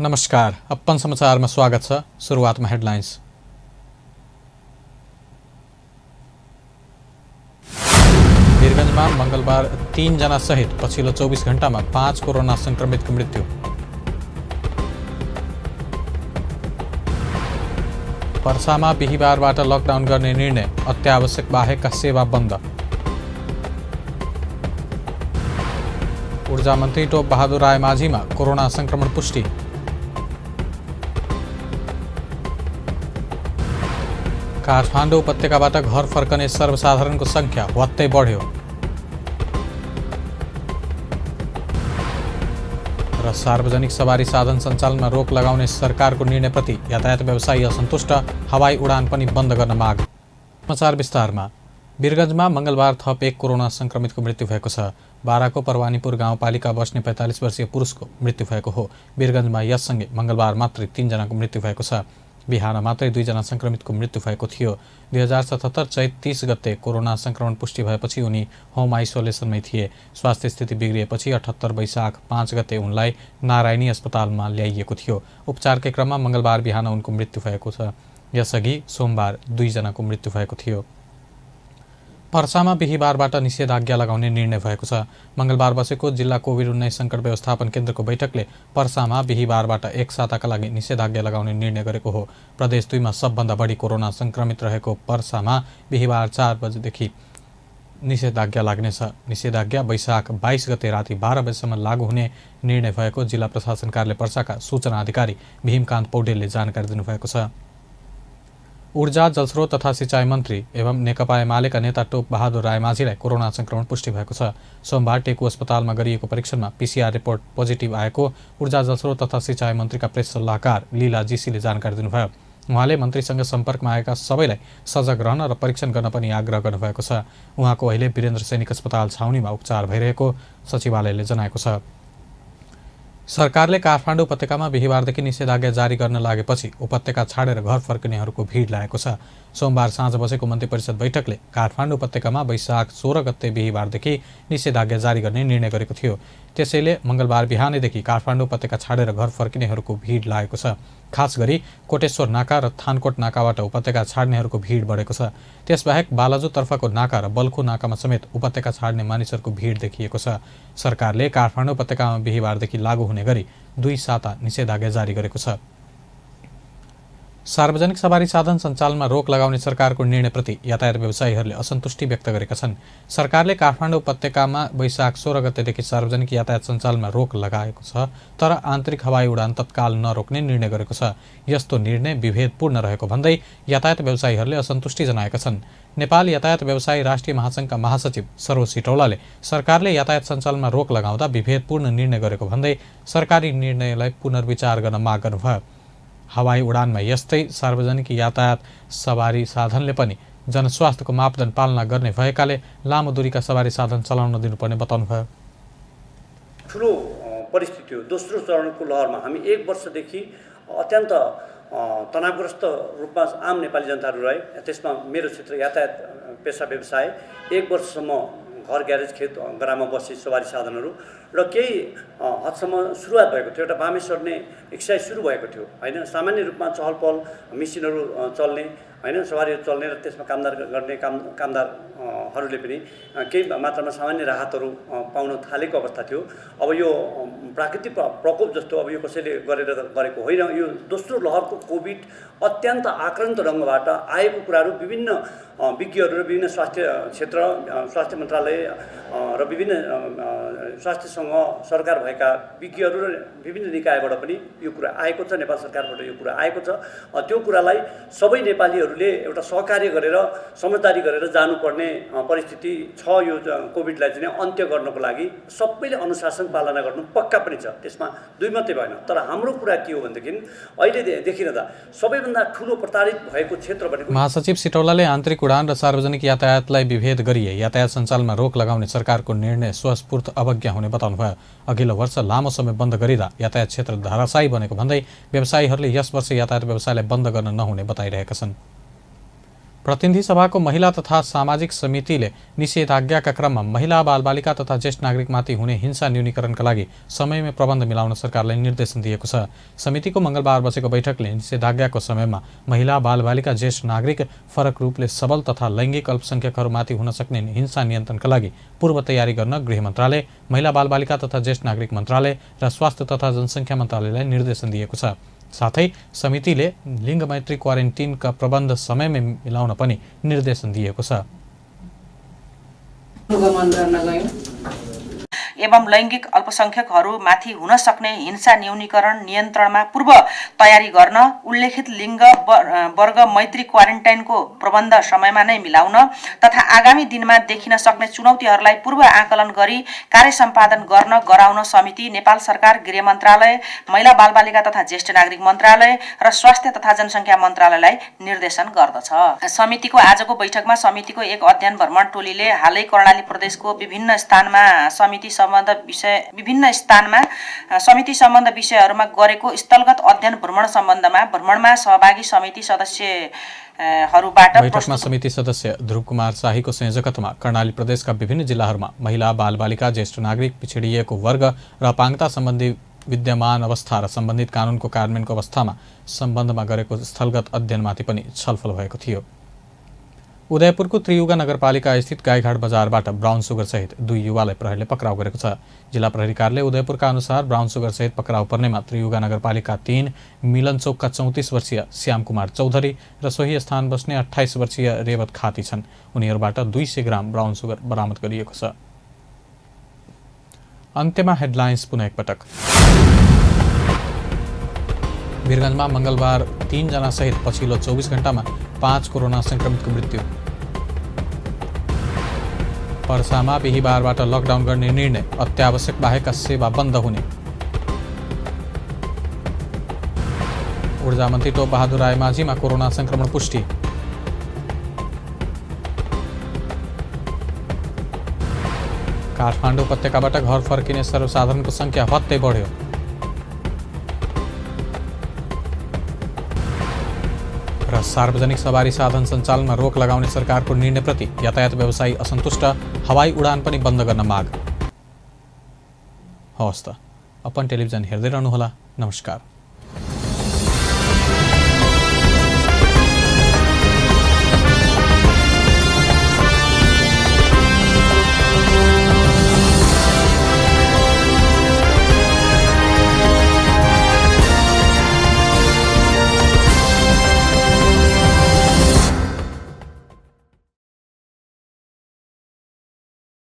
नमस्कार, अपन समाचारमा स्वागत छ। सुरुवातमा हेडलाइन्स। वीरगञ्जमा मंगलबार 3 जना सहित पछिल्लो 24 घण्टामा 5 कोरोना संक्रमितको मृत्यु। पर्सामा बिहीबारबाट लकडाउन गर्ने निर्णय, अत्यावश्यक बाहेकका सेवा बन्द। ऊर्जा मन्त्री टोप बहादुर रायमाझीमा कोरोना संक्रमण पुष्टि। काठमाडौँ उपत्यकाबाट घर फर्कने सर्वसाधारणको संख्या वात्तै बढ्यो। र सार्वजनिक सवारी साधन सञ्चालनमा रोक लगाउने सरकारको निर्णयप्रति यातायात व्यवसायी असन्तुष्ट, हवाई उडान पनि बन्द गर्न माग। समाचार विस्तारमा। वीरगञ्जमा मंगलबार थप 1 कोरोना संक्रमितको मृत्यु भएको छ। बाराको परवानीपुर गाउँपालिका बस्ने 45 वर्षीय पुरुषको मृत्यु भएको हो। वीरगञ्जमा यससँगै मंगलबार मात्रै 3 जनाको मृत्यु भएको छ। बिहान मात्रै 2 जना संक्रमितको मृत्यु भएको थियो। 2077 चैत 30 गते कोरोना संक्रमण पुष्टि भएपछि उनी होम आइसोलेसनमै थिए। स्वास्थ्य स्थिति बिग्रिएपछि 78 वैशाख 5 गते उनलाई नारायणी अस्पतालमा ल्याइएको थियो। उपचारकै क्रममा मंगलबार बिहान उनको मृत्यु भएको छ। यसअघि सोमबार 2 जनाको मृत्यु भएको थियो। पर्सामा बिहीबारबाट निषेधाज्ञा लगाउने निर्णय भएको छ। मंगलबार बसेको जिल्ला कोभिड-19 संकट व्यवस्थापन केन्द्रको बैठकले पर्सामा बिहीबारबाट 1 साताका लागि निषेधाज्ञा लगाउने निर्णय गरेको हो। प्रदेश 2 मा सबभन्दा बढी कोरोना संक्रमित रहेको पर्सामा बिहीबार 4 बजेदेखि निषेधाज्ञा लाग्नेछ। निषेधाज्ञा वैशाख 22 गते राति 12 बजेसम्म लागू हुने निर्णय भएको जिल्ला प्रशासन कार्यालय पर्साका सूचना अधिकारी भीमकान्त पौडेलले जानकारी दिनुभएको छ। ऊर्जा, जलस्रोत तथा सिंचाई मन्त्री एवं नेकपा एमालेका नेता टोप बहादुर रायमाझीलाई कोरोना संक्रमण पुष्टि भएको छ। सोमबार टेकु अस्पतालमा गरिएको परीक्षणमा पीसीआर रिपोर्ट पोजिटिभ आएको ऊर्जा, जलस्रोत तथा सिंचाई मन्त्रीका प्रेस सल्लाहकार लीला जीसीले जानकारी दिनुभयो। उहाँले मन्त्रीसँग सम्पर्कमा आएका सबैलाई सजग रहन र परीक्षण गर्न पनि आग्रह गर्नुभएको छ। उहाँको अहिले वीरेन्द्र सैनिक अस्पताल छाउनीमा उपचार भइरहेको सचिवालयले जनाएको छ। सरकारले काठमाडौँ उपत्यकामा बिहीबारदेखि निषेधाज्ञा जारी गर्न लागेपछि उपत्यका छाडेर घर फर्किनेहरूको भिड लागेको छ। सोमबार साँझ बसेको मन्त्री परिषद बैठकले काठमाडौँ उपत्यकामा वैशाख 16 गते बिहीबारदेखि निषेधाज्ञा जारी गर्ने निर्णय गरेको थियो। त्यसैले मंगलबार बिहानैदेखि काठमाडौँ उपत्यका छाडेर घर फर्किनेहरूको भिड लागेको छ। खास गरी कोटेश्वर नाका र थानकोट नाकाबाट उपत्यका छाड्नेहरूको भिड बढेको छ। त्यसबाहेक बालाजुतर्फको नाका र बल्खु नाकामा समेत उपत्यका छाड्ने मानिसहरूको भिड देखिएको छ। सरकारले काठमाडौँ उपत्यकामा बिहीबारदेखि लागू हुने गरी 2 साता निषेधाज्ञा जारी गरेको छ। सार्वजनिक सवारी साधन सञ्चालनमा रोक लगाउने सरकारको निर्णयप्रति यातायात व्यवसायीहरूले असन्तुष्टि व्यक्त गरेका छन्। सरकारले काठमाडौँ उपत्यकामा वैशाख 16 गतेदेखि सार्वजनिक यातायात सञ्चालनमा रोक लगाएको छ, तर आन्तरिक हवाई उडान तत्काल नरोक्ने निर्णय गरेको छ। यस्तो निर्णय विभेदपूर्ण रहेको भन्दै यातायात व्यवसायीहरूले असन्तुष्टि जनाएका छन्। नेपाल यातायात व्यवसायी राष्ट्रिय महासङ्घका महासचिव सरोज सिटौलाले सरकारले यातायात सञ्चालनमा रोक लगाउँदा विभेदपूर्ण निर्णय गरेको भन्दै सरकारी निर्णयलाई पुनर्विचार गर्न माग गर्नुभयो। हवाई उडानमा यस्तै सार्वजनिक यातायात सवारी साधनले पनि जनस्वास्थ्यको मापदण्ड पालना गर्ने भएकाले लामो दूरीका सवारी साधन चलाउन दिनुपर्ने बताउनुभयो। ठुलो परिस्थिति हो। दोस्रो चरणको लहरमा हामी 1 वर्षदेखि अत्यन्त तनावग्रस्त रूपमा आम नेपाली जनताहरू रहे। त्यसमा मेरो क्षेत्र यातायात पेसा व्यवसाय 1 वर्षसम्म घर ग्यारेज खेत गरामा बसी सवारी साधनहरू र केही हदसम्म सुरुवात भएको थियो। एउटा बामे सर्ने एक्सर्साइज सुरु भएको थियो हैन। सामान्य रूपमा चहल पहल मेसिनहरू चल्ने हैन, सवारीहरू चल्ने र त्यसमा कामदार गर्ने कामदारहरूले पनि केही मात्रामा सामान्य राहतहरू पाउन थालेको अवस्था थियो। अब यो प्राकृतिक प्रकोप जस्तो अब यो कसैले गरेको होइन। यो दोस्रो लहरको कोभिड अत्यन्त आक्रान्त ढङ्गबाट आएको कुराहरू विभिन्न विज्ञहरू र विभिन्न स्वास्थ्य क्षेत्र, स्वास्थ्य मन्त्रालय र विभिन्न स्वास्थ्यसँग सरकार भएका विज्ञहरू र विभिन्न निकायबाट पनि यो कुरा आएको छ। नेपाल सरकारबाट यो कुरा आएको छ। त्यो कुरालाई सबै नेपालीहरूले एउटा सहकार्य गरेर समझदारी गरेर जानुपर्ने परिस्थिति छ। यो कोभिडलाई चाहिँ अन्त्य गर्नको लागि सबैले अनुशासन पालना गर्नु पक्का पनि छ, त्यसमा दुई मात्रै भएन। तर हाम्रो कुरा के हो भनेदेखि अहिले देखिरहँदा सबैभन्दा ठुलो प्रताडित भएको क्षेत्र भनेको महासचिव सिटौलाले आन्तरिक उडान र सार्वजनिक यातायातलाई विभेद गरिए यातायात सञ्चालनमा रोक लगाउने सरकारको निर्णय स्वस्फूर्त अवज्ञा हुने बताउनुभयो। अघिल्लो वर्ष लामो समय बन्द गरिँदा यातायात क्षेत्र धाराशायी बनेको भन्दै व्यवसायीहरूले यस वर्ष यातायात व्यवसायलाई बन्द गर्न नहुने बताइरहेका छन्। प्रतिनिधि सभाको महिला तथा सामाजिक समितिले निषेधाज्ञाका क्रममा महिला बालबालिका तथा ज्येष्ठ नागरिकमाथि हुने हिंसा न्यूनीकरणका लागि समयमै प्रबन्ध मिलाउन सरकारलाई निर्देशन दिएको छ। समितिको मङ्गलबार बसेको बैठकले निषेधाज्ञाको समयमा महिला बालबालिका ज्येष्ठ नागरिक फरक रूपले सबल तथा लैङ्गिक अल्पसङ्ख्यकहरूमाथि हुन सक्ने हिंसा नियन्त्रणका लागि पूर्व तयारी गर्न गृह मन्त्रालय, महिला बालबालिका तथा ज्येष्ठ नागरिक मन्त्रालय र स्वास्थ्य तथा जनसङ्ख्या मन्त्रालयलाई निर्देशन दिएको छ। साथै समितिले लिङ्ग मैत्री क्वारेन्टिनका प्रबन्ध समयमै मिलाउन पनि निर्देशन दिएको छ। एवं लैङ्गिक अल्पसङ्ख्यकहरूमाथि हुन सक्ने हिंसा न्यूनीकरण नियन्त्रणमा पूर्व तयारी गर्न उल्लेखित लिङ्ग वर्ग मैत्री क्वारेन्टाइनको प्रबन्ध समयमा नै मिलाउन तथा आगामी दिनमा देखिन सक्ने चुनौतीहरूलाई पूर्व आकलन गरी कार्य सम्पादन गर्न गराउन समिति नेपाल सरकार, गृह मन्त्रालय, महिला बालबालिका तथा ज्येष्ठ नागरिक मन्त्रालय र स्वास्थ्य तथा जनसङ्ख्या मन्त्रालयलाई निर्देशन गर्दछ। समितिको आजको बैठकमा समितिको एक अध्ययन भ्रमण टोलीले हालै कर्णाली प्रदेशको विभिन्न स्थानमा समिति सम्बन्ध विषयहरूमा गरेको स्थलगत अध्ययन भ्रमणमा सहभागी समिति सदस्यहरूबाट बैठकमा समिति सदस्य ध्रुव कुमार शाहीको संयोजकत्वमा कर्णाली प्रदेशका विभिन्न जिल्लाहरूमा महिला बालबालिका ज्येष्ठ नागरिक पिछडिएको वर्ग र अपाङ्गता सम्बन्धी विद्यमान अवस्था र सम्बन्धित कानुनको कार्यान्वयनको अवस्थामा सम्बन्धमा गरेको स्थलगत अध्ययनमाथि पनि छलफल भएको थियो। उदयपुरको त्रियुगा नगरपालिका स्थित गाईघाट बजारबाट ब्राउन सुगर सहित 2 युवालाई प्रहरीले पक्राउ गरेको छ। जिल्ला प्रहरी कार्यालय उदयपुरका अनुसार ब्राउन सुगर सहित पक्राउ पर्नेमा त्रियुगा नगरपालिका 3 मिलन चौकका 34 वर्षीय श्याम कुमार चौधरी र सोही स्थान बस्ने 28 वर्षीय रेवत खाती छन्। उनीहरूबाट 200 ग्राम ब्राउन सुगर बरामद गरिएको छ। अन्त्यमा हेडलाइन्स पुनः एकपटक। वीरगञ्जमा मङ्गलबार 3 जना सहित पछिल्लो 24 घण्टामा 5 कोरोना संक्रमितको मृत्यु। पर्सामा बिहीबारबाट लकडाउन गर्ने निर्णय, अत्यावश्यक बाहेकका सेवा बन्द हुने। ऊर्जा मन्त्री टोप बहादुर रायमाझीमा कोरोना संक्रमण पुष्टि। काठमाडौँ उपत्यकाबाट घर फर्किने सर्वसाधारणको संख्या हत्तै बढ्यो। र सार्वजनिक सवारी साधन सञ्चालनमा रोक लगाउने सरकारको निर्णयप्रति यातायात व्यवसायी असन्तुष्ट, हवाई उडान पनि बन्द गर्न माग। हवस् त, अपन टेलिभिजन हेर्दै रहनुहोला। नमस्कार।